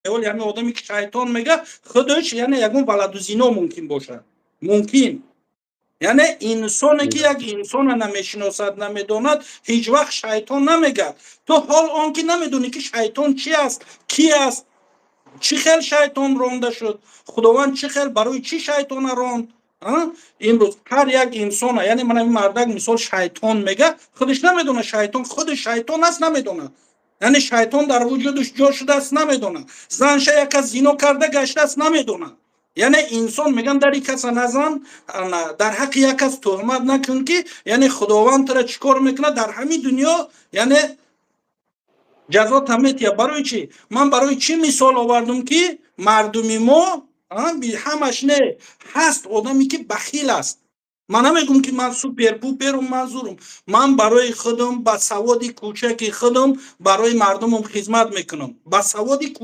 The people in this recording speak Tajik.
Ҳоли ҳамин одаме, ки шайтон мега, худаш, яъне, ягон валадузино мумкин бошад, мумкин. Яъне, инсоне, ки як инсона намешиносад, намедонад, ҳеҷ вақт шайтон намегӯяд. Ту ҳол он ки намедонӣ, ки шайтон чи аст, ки аст, чӣ хел шайтон ронда шуд, Худованд чӣ хел, барои чӣ шайтона ронд. Имрӯз ҳар як инсона, яъне, мана ин мардак, мисол, шайтон мега, худаш намедонад шайтон, худи шайтон аст, намедонад. Яъне, шайтон дар вуҷудаш ҷо шудааст, намедонад. Занша як кас зино карда гаштааст, намедонад. Яъне, инсон, меган, дари каса назан, дар ҳаққи як кас туҳмат накун, ки, яъне, Худованд тура чӣ кор мекунад дар ҳамин дунё, яъне, ҷазота метиҳад. Барои чӣ ман, барои чӣ мисол овардум, ки мардуми мо ҳамаш не, ҳаст одаме, ки бахил аст. Ман намегӯм, ки ман супер пуперум, манзурум. Ман барои худам, ба саводи кӯчаки худам, барои мардумам хизмат мекунам, ба саводи.